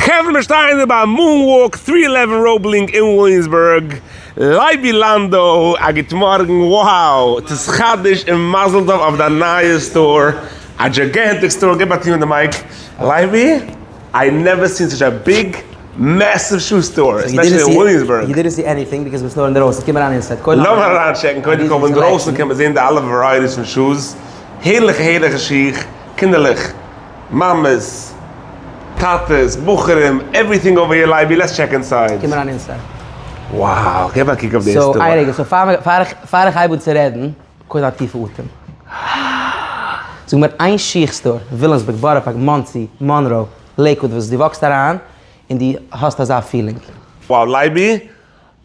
חברה מיר שטייען דא ביי Moonwalk three eleven Roebling אין וויליאמסבורג, לייבי לאנדא א גוט מארגן, wow תתחדש און מזל טוב אויף דיין נייע store, א gigantic store, גיב א טו אין די mic, לייבי I never seen such a big massive shoe store, especially אין וויליאמסבורג. You didn't see anything because ביסט נאר אינדערויסן, קום אריין inside, קודם לאמיר אריין טשעקן, קודם כל אינדרויסן קען מען זען די אלע varieties פון shoes, הערליכע הערליכע שיך, קינדערלעך. מאמעס, טאטעס, בחורים, everything over here לייבי, let's check inside. קום אריין inside. Wow, געב א קוק אויף די store. So איין רגע, so פאר איך פאר איך הייב אן צו רעדן, קודם א טיפע אטעם. זאג מיר איין שיך store, וויליאמסבורג, בארא פארק, מאנסי, מאנרא, לעיקוואד וואס דו walk סט אריין און דו האסט אזא feeling. Wow לייבי,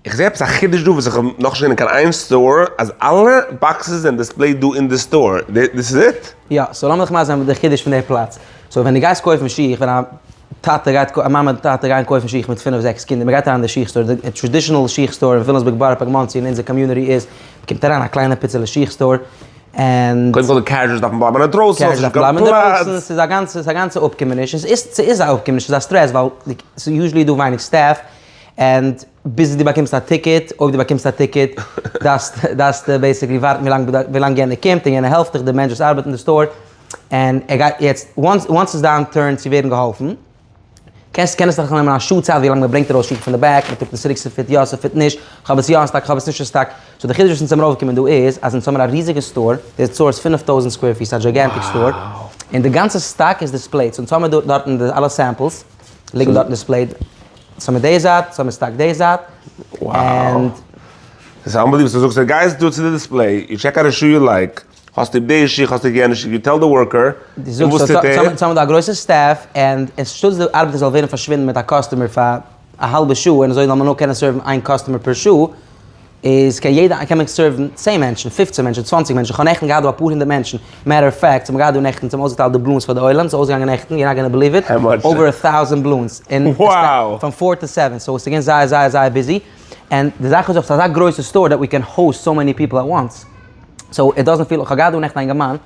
איך זעה עפעס א חידוש דא וואס איך האב נאכנישט געזען אין קיין איין store, אז אלע boxes זענען displayed דא אין די store, דאס איז it? יא, so לאמיר דיך מסביר זיין די חידוש פון די פלאץ. So ווען דו גייסט קויפן שיך, ווען א טאטע גייט, א מאמע און טאטע גייען קויפן שיך מיט פינף זעקס קינדער, מען גייט אריין אין די שיך store, די traditional שיך store אין וויליאמסבורג, בארא פארק, מאנסי, אין אונזער community איז, מען קומט אריין א קליינע פיצעלע שיך store, און. קודם כל די carriages דארפן בלייבן אינדרויסן, carriages דארפן בלייבן אינדרויסן, ס'איז א גאנצע, ס'איז א גאנצע אפקומעניש, און ס'איז, ס'איז א אפקומעניש, ס'איז א סטרעס, ווייל ס'איז usually דא ווייניג staff, and ביז דו באקומסט א ticket, אויב דו באקומסט א ticket, דארפסטו basically ווארטן ווילאנג יענער קומט און יענער העלפט דיך, די מענטש וואס ארבעט אין די store, און ער גייט יעצט, once ס'איז דיין turn צו ווערן געהאלפן, קענסט קען עס נאך נעמען א שעה צייט ווילאנג מ'ברענגט ארויס שיך פון די back, מ'טראגט עס צוריק ס' fit יא ס' fit נישט, כ'האב עס יא אין stock כ'האב עס נישט אין stock, so די חידוש וואס אונז האמיר אויפגעקומען דא איז, אז אונז האמיר א ריזיגע store, די store איז 5000 square feet, ס'איז א gigantic store, און די גאנצע stock איז displayed, so אונז האמיר דארטן די אלע samples, ליגן דארטן displayed. סאו מיט די זייט, סאו מיט stock די זייט. Wow. ס'איז unbelievable, סאו זאגסטו גייסט דא צו די display, you check out a shoe you like, האסט ליב די שיך, האסט ליב יענע שיך, you tell די worker, און וואס טוט ער? סאו האבן דא א גרויסע staff, און אנשטאט די ארבעטער זאל ווערן פארשווינדן מיט א customer פאר א האלבע שעה, און אזוי זאל מען נאר קענען serve ן איין customer פער שעה, איז קען יעדע קען מען serve ן צען מענטשן, פופצען מענטשן, צוואנציג מענטשן, כ'האב נעכטן געהאט דא אפאר הונדערט מענטשן, matter of fact, ס'האט מען געהאט דא נעכטן, ס'האבן אויסגעטיילט די balloons פאר די עולם, ס'איז אויסגעגאנגען נעכטן, you're not gonna believe it, over a thousand balloons, און פון four to seven, so ס'איז געווען זייער זייער זייער busy, און די זאך איז אויך ס'איז אזא גרויסע store that we can host so many people at once, so it doesn't feel, כ'האב געהאט דא נעכטן א אינגערמאן,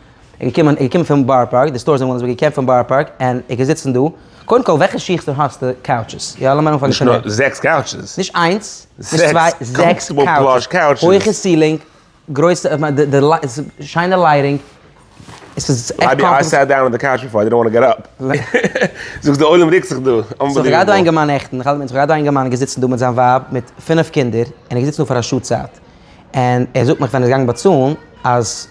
ער איז געקומען, ער איז געקומען פון בארא פארק, די stores אין וויליאמסבורג, געקומען פון בארא פארק, און ער איז געזיצן דא, קודם כל וועלכע שיך store האסטו couches? יא לאמיר אנפאנגען נישט נאר זעקס couches. נישט איינס, נישט צוויי, זעקס couches, הויכע ceiling, גרויסע, די שיינע lighting, עס איז עכט comfortable. I sat down on the couch before, I didn't want to get up. זאגסט די עולם ריקט זיך דא, unbelievable. so כ'האב געהאט דא א אינגערמאן נעכטן, כ'האב געהאט דא א אינגערמאן געזיצן דא מיט זיין ווייב מיט פינף קינדער, און ער איז געזיצן דא פאר א שעה צייט, און ער זאגט מיך ווען ער איז געגאנגען באצאלן אז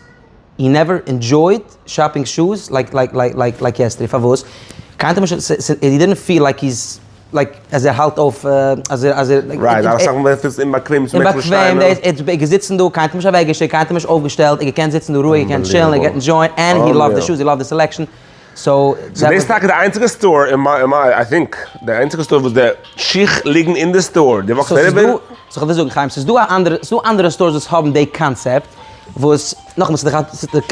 he never enjoyed shopping shoes like like like like like yesterday פארוואס? קיינער האט אים נישט he didn't feel like he's like אז ער האלט אויף אז ער אז ער right אסאך מאל ווען פילסט אומבאקוועם צו מענטשן וואס שטייען אומבאקוועם דאס ער איז געזיצן דא קיינער האט אים נישט אוועקגעשיקט קיינער האט אים נישט אויפגעשטעלט ער געקענט זיצן דא רואיג געקענט chill ן ער געט enjoy ען and he loved the shoes he loved the selection so דאס איז טאקע די איינציגע store אין מיי אין מיי I think די איינציגע store וואס די שיך ליגן אין די store די walk סט אריבער. so כ'וועל דיר זאגן חיים ס'איז דא א אנדערע ס'איז דא אנדערע stores וואס האבן די קאנצעפט וואס נאכאמאל ס'איז דאך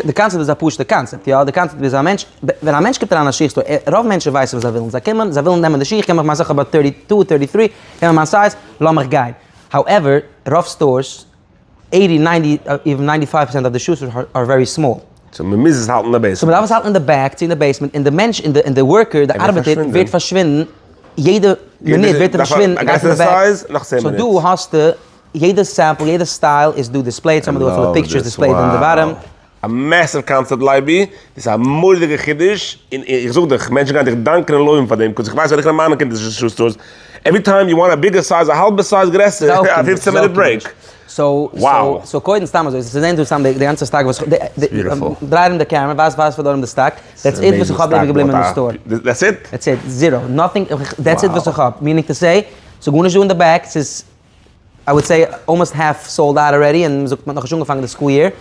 א די קאנצעפט איז א פשוטע קאנצעפט יא די קאנצעפט איז א מענטש ווען א מענטש קומט אריין אין א שיך store רוב מענטשן ווייסן וואס זיי ווילן זיי קומען זיי ווילן נעמען די שיך קען מיך מיין זיך אבער thirty two thirty three קען מיך מיין size לאמיך גיין however רוב stores eighty ninety even ninety five percent of the shoes are very small. so מען מוז עס האלטן אין די basement. so מען דארף עס האלטן אין די back צו אין די basement און די מענטש און די און די worker די ארבעטער ווערט פארשווינדן יעדע מינוט ווערט ער פארשווינדן גייט אין די back. so דא האסטו יעדע sample יעדע style איז דא displayed so האבן מיר דא אפילו pictures displayed אין די bottom. א massive concept לייבי, דאס איז א מורא'דיגע חידוש, און איך זאג דיך, מענטשן גייען דיך דאנקען און לויבן פאר דעם, 'cause איך ווייס ווען איך נעם מיינע קינדער צו shoe stores, every time you want a bigger size, א האלבע size גרעסער, א פופצען מינוט break. Wow. So קודם סתם אזוי, זיי זעען דא סתם די גאנצע stock וואס, דריי ארום די camera, ווייז ווייז פאר די עולם די stock, that's it וואס איך האב איבערגעבליבן אין די store. That's it? That's it, zero, nothing, that's it וואס איך האב, meaning to say, ס'איז גארנישט דא אין די back, ס'איז I would say almost half sold out already און מ'זאגט מ'האט נאכנישט אנגעפאנגען די school year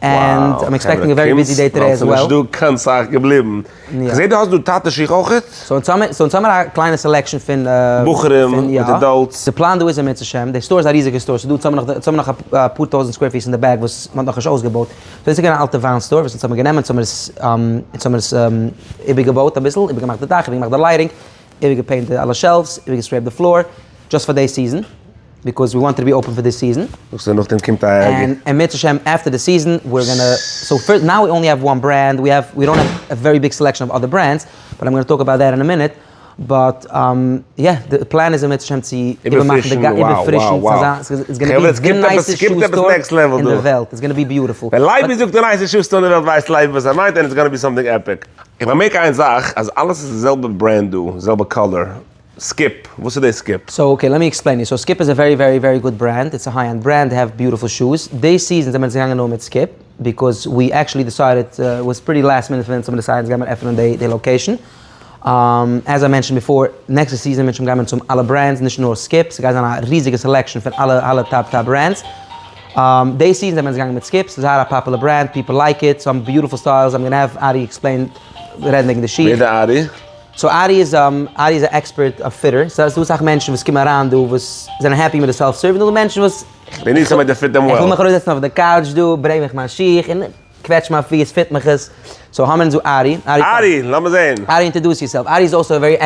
and I'm expecting a very busy day today as well. נישט דא קיין סאך געבליבן. כ'זעה דו האסט דא טאטע שיך אויכעט. so אונז האמיר א קליינע selection פון בחורים מיט adults. די פלאן דא איז אם ירצה השם, די store איז א ריזיגע store, ס'דא אונז האמיר נאך אפאר טויזענט square feet אין די back וואס מ'האט נאכנישט אויסגעבויט. so דאס איז געווען א אלטע וויין store וואס אונז האמיר גענומען, אונז האמיר עס אונז האמיר עס איבערגעבויט אביסל, איבערגעמאכט די דאך, איבערגעמאכט די lighting, איבערגע paint די אלע shelves, איבערגע scrape ט די floor, just פאר די season, because we want to be open פאר די season. זאגסטו נאכדעם קומט א. און אם ירצה השם after די season we're gonna, so first now we only have one brand, we have, we don't have a very big selection of other brands, but I'm gonna talk about that in a minute. But yeah, די plan איז אם ירצה השם צו איבערמאכן די איבערפרישן, it's gonna be די nicest shoe store אין די וועלט, it's gonna be beautiful. ווען לייבי זאגט די nicest shoe store אין די וועלט ווייסט לייבי וואס ער מיינט and it's gonna be something epic. איך באמערק איין זאך אז אלעס איז די זעלבע brand דא, זעלבע color, Skip, וואס איז די Skip? So okay let me explain you, so Skip איז א very very very good brand, it's a high end brand, they have beautiful shoes, די season זעמיר אונז געגאנגען נאר מיט Skip, because we actually decided, was pretty last minute פון אונז האבן decided אונז גיימיר עפענען די location, as I mentioned before, נעקסטע season וועט שוין גיין צום אלע brands, נישט נאר Skip, ס'גייט זיין א ריזיגע selection פון אלע אלע top top brands. די season זענען מיר געגאנגען מיט Skip, ס'איז זייער א popular brand, people like it, some beautiful styles, I'm gonna have Ari explain, רעדן וועגן די שיך. ווער איז די ארי? So ארי איז ארי איז א expert אויף fitter, ס'איז דא אסאך מענטשן וואס קומען אריין דא וואס זענען happy מיט די self serving, און דא מענטשן וואס They need somebody to fit them well. איך וויל מיך ארויסזעצן אויף די couch דא, ברענג מיך מיין שיך, און קוועטש מיין פיס, fit מיך עס. So האמיר אונז דא ארי. ארי, לאמיר זעהן. ארי introduce yourself. ארי איז also very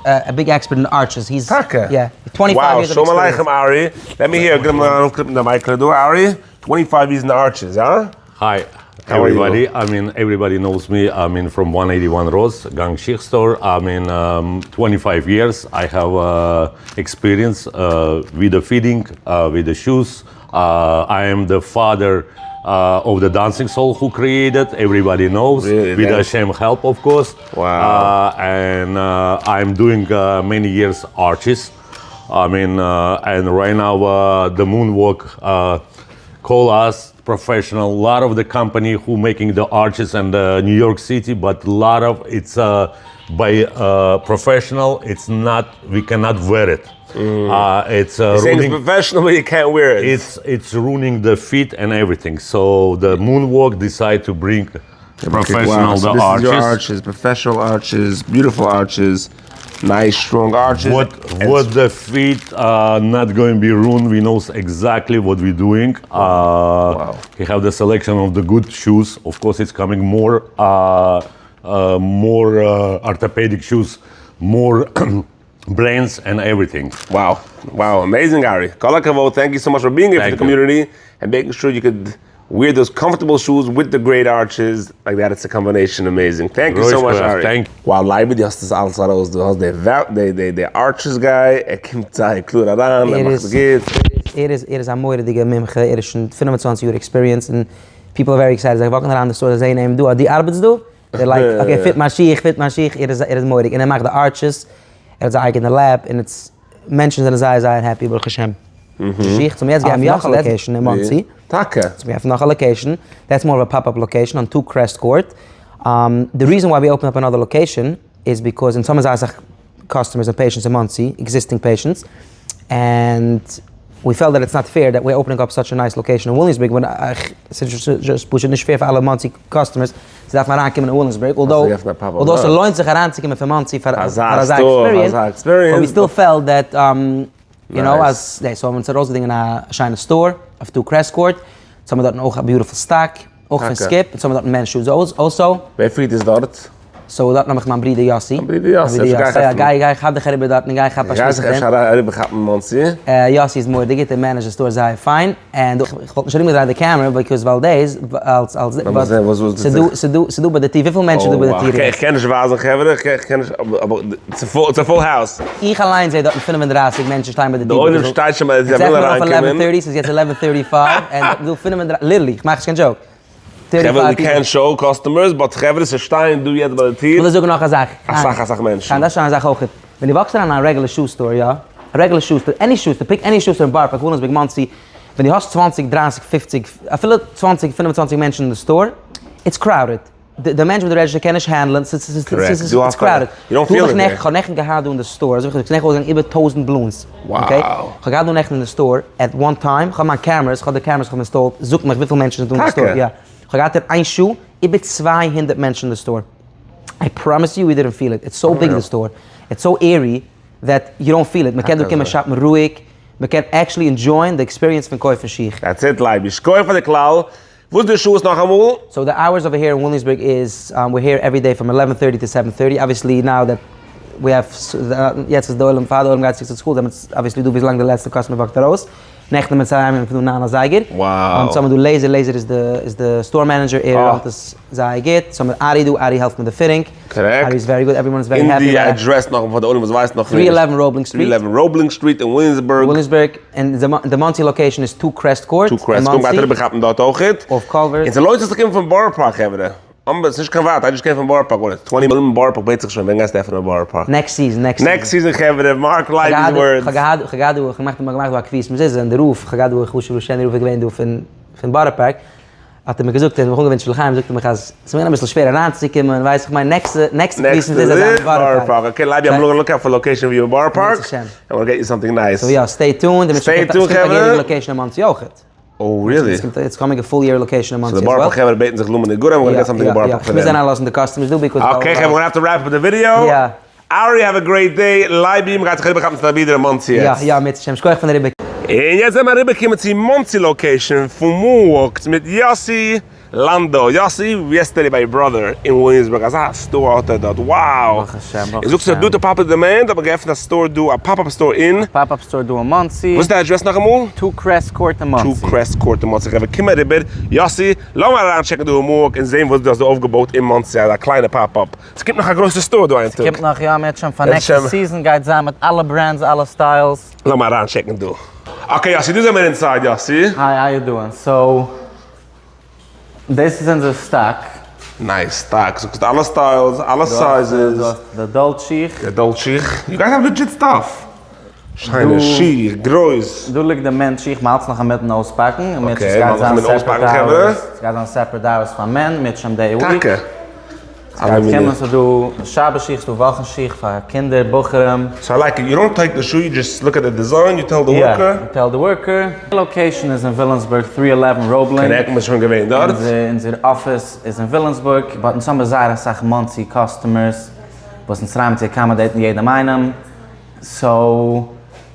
א big expert אין arches. He's טאקע? Yeah. Twenty five years of שלום experience. עליכם ארי. Let me hear, גיב מיר ארויפקליפן די mic דא. ארי, 25 years אין arches, הא? Hi How are you? Everybody. I mean, everybody knows me. I mean, from 181 Ross, Gang Shich store. I mean, 25 years. I have experience with the fitting, with the shoes. I am the father of the dancing sole who created. Everybody knows. Really? With Hashem help, of course. Wow. And I'm doing many years arches. I mean, and right now the moonwalk call us professional. A lot of the company who making the arches in the New York City, but a lot of it's by professional. It's not we cannot wear it. It's Saying it's ruining, professional, but you can't wear it. it's ruining the feet and everything. So the moonwalk decide to bring professional Wow, so the this is your arches. arches, professional arches, beautiful arches, nice strong arches. What And what the feet are not going to be ruined. We knows exactly what we're doing. Wow. We have the selection of the good shoes. Of course, it's coming more more orthopedic shoes, more brands and everything. Wow, wow, amazing, Ari. כל הכבוד, thank you so much for being here for Thank the you. community and making sure you could wear those comfortable shoes with the great arches. Like that, it's a combination amazing. Thank you so much, Royce, Ari. thank- Wow, לייבי, דו האסט עס אלעס ארויס. דו האסט די, די, די, די arches guy, ער קומט זייער קלאר אריין, ער ער מאכט איז- עס גוט. ער איז א מורא'דיגע מומחה, ער איז שוין 25 יאר experience און people are very excited. זיי walk ן אריין די store, זיי זעען אים דא, אז דו ארבעטסט דא? They're like, okay, fit מיין שיך, fit מיין שיך. ער איז מורא'דיג. און ער מאכט די arches, ער האט זיין אייגענע lab, און it's, מענטשן זענען זייער זייער happy, ברוך השם. שיך, צום יעצט גייען מיר נאך א location אין מאנסי. טאקע. So we have נאך א location. That's more of a pop-up location on 2 Crest Court. The reason why we opened up another location is because אין סאמע זייער אסאך customers and patients in Monsey, existing patients, and we felt that it's not fair that we're opening up such a nice location in Williamsburg when ס'איז just פשוט נישט fair פאר אלע Monsey customers צו דארפן אריינקומען אין Williamsburg, although געעפנט א pop-up, although יא. ס'לוינט זיך אריינצוקומען פון Monsey פאר אזא פאר אזא store, experience, אזא experience, but we still but- felt that you know, Nice. אז די, so האבן אונז ארויסגעדינגען א שיינע store אויף 2 Crest Court, so האבן מיר דארטן אויך א beautiful stock, אויך פון טאקע. Skip, און so האבן מיר דארטן men's shoes also. ווער פירט עס דארט? So דארטן האב איך מיין ברודער יאסי. דיין ברודער יאסי, מיין ברודער אפשר יאסי. גיי איך יא, גיי, גיי, כאפ דיך אריבער דארטן, גיי כאפ א גיי שמועס זיך מיט אים. אפשר אריבער כאפן מאנסי. יאסי איז מורא'דיג גוט, ער manage ט די store זייער פיין, און איך וואלט נישט ארומגעדרייט די camera, because ווייל דאס, אלס, אלס, לאמיר זען וואס וואס ס'דא, ס'דא, ס'דא ביי די טיר, וויפיל מענטשן איז דא ביי די טיר? איך קען נישט ווייזן חברה, איך קען נישט, אבער it's a full house. איך אליין זע דארטן 35 מענטשן שטיין ביי די די טיר. עולם שטייט שוין ביי די טיר, זיי ווילן אריינקומען. אונז עפענען אויף 11:30, ס'איז יעצט 11:35, און דא 35, literally, איך מאך נישט קיין joke. חברה, we can't show customers, but חברה, ס'שטייען דא יעצט ביי די טיר. כ'וויל דיר זאגן נאך א זאך. אסאך, אסאך מענטשן. קיין, דאס איז שוין א זאך אויך. ווען דו walk סט אריין אין א regular shoe store, יא, א regular shoe store, any shoe store, pick any shoe store אין בארא פארק, וויליאמסבורג, מאנסי, ווען דו האסט 20, 30, 50, אפילו 20, 25 מענטשן אין די store, it's crowded. די מענטש מיט די register קען נישט handle ען, ס'איז דו האסט crowded. You don't feel it there. כ'האב נעכטן געהאט דא אין די store, אזוי ווי כ'האב געזאגט, ס'איז נעכטן אויסגעגאנגען איבער 1000 balloons. Okay? כ'האב געהאט דא נעכטן אין די store, at one time, כ'האב מיין cameras, כ'האב די cameras כ'האב installed, זאגט מיך וויפיל מענטשן איז דא אין די store. טאקע? יא. כ'האב געהאט אין איין שעה איבער 200 מענטשן אין די store. I promise you we didn't feel it. It's so big the store. It's so airy that you don't feel it. מ'קען דא קומען shop ן רואיג, מ'קען actually enjoy ען די experience פון קויפן שיך. That's it, לייבי. שכוח פאר די כלל. וואס די שעות נאכאמאל? So the hours over here in Williamsburg is, we're here every day from 11:30 to 7:30. Obviously now that we have, יעצט איז די עולם, פאר די עולם גייט צוריק צו school, דעמאלטס obviously דא ביז לאנג די לעצטע customer walk ט ארויס. נעכטן מיט צוויי פון דא ניין אזייגער. Wow. So האבן מיר דא לעיזער, לעיזער איז די איז די store manager, ער run ט עס זייער גוט. So האבן מיר ארי דא, ארי העלפט מיט די fitting. Correct. ארי איז very good, everyone is very אין happy. די אדרעס נאכאמאל פאר די עולם וואס ווייסט נאך נישט. 311 Roebling Street. 311 Roebling Street אין וויליאמסבורג. וויליאמסבורג, און די מאנסי location איז 2 Crest Court. 2 Crest Court, גייט אריבערכאפן דארט אויכעט. אויף Culver. און ס'לוינט זיך צו קומען פון בארא פארק חברה. אבער ס'נישט קיין ווייט, איינער קומט פון בארא פארק, וואט איז 20 מיליאן בארא פארק בעט זיך שוין, ווען גייסטו עפענען בארא פארק? Next season, next season. Next season חברה, mark לייבי'ס words. כ'האב געהאט, כ'האב געהאט דא, כ'האב געמאכט, מ'האט געמאכט דא א קביעות מזוזה און די רב, כ'האב געהאט דא חשוב'ע שענער רב איז געווען דא פון פון בארא פארק, האט ער מיר געזאגט, ער האט מיך אנגעווינטשן לחיים, זאגט ער מיך אז ס'איז געווען אביסל שווער אריינצוקומען, ווייס איך מיין next ע next ע קביעות מזוזה זיין אין בארא פארק. Okay לייבי, I'm gonna look out for location ווי אין בארא פארק, and we'll get you something nice. So יא, stay tuned, Stay tuned ס'קומט א חברה. געהעריגע location אין מאנסי אויכעט. Oh really? It's coming a full year location אין מאנסי So די בארא פארק חברה בעטן זיך לומען די גוט, I'm gonna get something אין בארא פארק פאר כ'מוז דעם. אריינלאזן די customers דא because. Okay חברה, we're gonna have to wrap up the video. יא. ארי have a great day, לייבי מ'גייט זיך אריבערכאפן צו דיין ברודער אין מאנסי יעצט. יא יא מירצעשעם, שכוח פארן אריבער. און יעצט זעמער אריבערקומען צו מאנסי location פון Moonwalks מיט יאסי לאנדא. יאסי, yesterday ביי your brother אין וויליאמסבורג, אזא store האט ער דארט, wow! ברוך השם, ברוך און זאגסט אז השם. due to popular demand האט מען געעפנט א store דא, א pop-up store אין. א pop-up store דא אין מאנסי. וואס איז די אדרעס נאכאמאל? 2 Crest Court אין מאנסי. 2 Crest Court אין מאנסי. חברה קום אריבער, יאסי, לאמיר אריינטשעקן דא אין Moonwalk און זען וואס דו האסט דא אויפגעבויט אין מאנסי, אזא קליינע pop-up. ס'קומט נאך א גרויסע store דא איין טאג. ס'קומט נאך יא, מירצעשעם פאר next season גייט זיין מיט אלע brands אלע styles. לאמיר אריינטשעקן דא. Okay יאסי, דא זעמיר inside יאסי. Hi, how you doing? So, דאס איז אונזער stock. Nice stock, זאגסט אלע styles, אלע sizes. דא האסטו די adult שיך. די adult שיך. You guys have legit stuff. שיינע שיך, גרויס. דא ליגט די men שיך, מ'האלט עס נאך אינמיטן אויספאקן. Okay, מ'האלט נאך אינמיטן אויספאקן חברה. ס'גייט זיין separate hours פאר men, מירצעשעם די week. טאקע? ס'גייט קומען, ס'איז דא שבת שיך, ס'איז דא וואכן שיך פאר קינדער, בחורים. So I like it, you don't take the shoe, you just look at the design, you tell the worker. יא, you tell the worker. די location איז אין וויליאמסבורג, 311 Roebling. Correct, מ'איז שוין געווען דארט. אונזער אפיס איז אין וויליאמסבורג, but אונז האמיר זייער אסאך מאנסי customers וואס אונז try ען צו accommodate ן יעדעם איינעם. So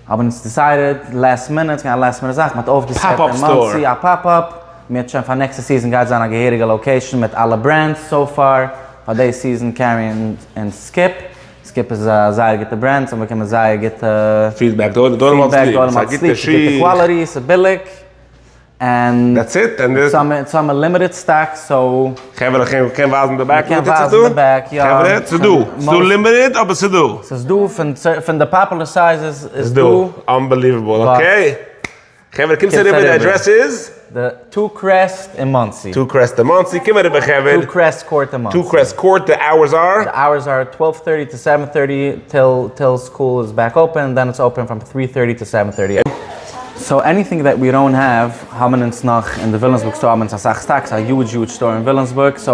האבן אונז decided last minute, ס'געווען א last minute זאך, מ'האט אויפגעסעט אין מאנסי א pop-up, מ'האט שוין פאר next ע season גייט זיין א געהעריגע location מיט אלע brands, so far פאר די season carry ען אונז Skip, Skip איז א זייער גוטע brand, זיי באקומען זייער גוטע feedback, די עולם האט ליב, ס'איז א גוטע שיך, ס'איז גוטע quality, ס'איז ביליג. און That's it, and אונז האמיר limited stock so. חברה איך קען ווייזן די back מ'קען ווייזן די back יא. חברה ס'איז דא, ס'איז דא limited אבער ס'איז דא. ס'איז דא פון פון די popular sizes איז דא. Unbelievable okay. חברה קומטס אריבער די אדרעס איז? די 2 Crest אין מאנסי. 2 Crest אין מאנסי, קום אריבער חברה. 2 Crest Court אין מאנסי. 2 Crest Court, די hours are? די hours are 12 thirty to seven thirty till till school is back open, then it's open from three thirty to seven thirty. So anything that we don't have האבן אונז נאך אין די וויליאמסבורג store האבן אונז אסאך stocks, א huge huge store אין וויליאמסבורג, so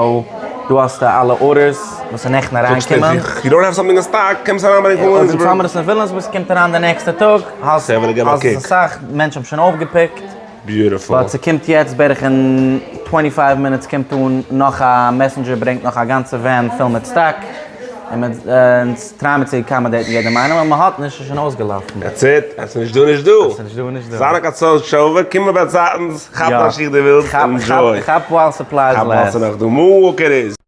דא האסטו אלע orders וואס איז נעכטן אריינגעקומען. You don't have something in stock, קומסט אריין ביי די וויליאמסבורג. אויב אונז האבן עס אין וויליאמסבורג ס'קומט אריין די next ע טאג, האסט אסאך מענטשן האבן שוין אויפגעפיקט. Beautiful. But ס'קומט יעצט בערך אין twenty five minutes קומט אן נאך א messenger ברענגט נאך א גאנצע van פול מיט stock, און אונז try ען מיר צו accommodate ן יעדעם איינעם, אויב מ'האט נישט איז שוין אויסגעלאפן. That's it, אז ס'נישט דא נישט דא. אז ס'נישט דא נישט דא. זיי נאר קיין תשובה, קום מיר באצייטנס, כאפ דיין שיך די ווילסט, enjoy. כאפ while supplies כאפ while last. ס'נאך דא, Moonwalk it is.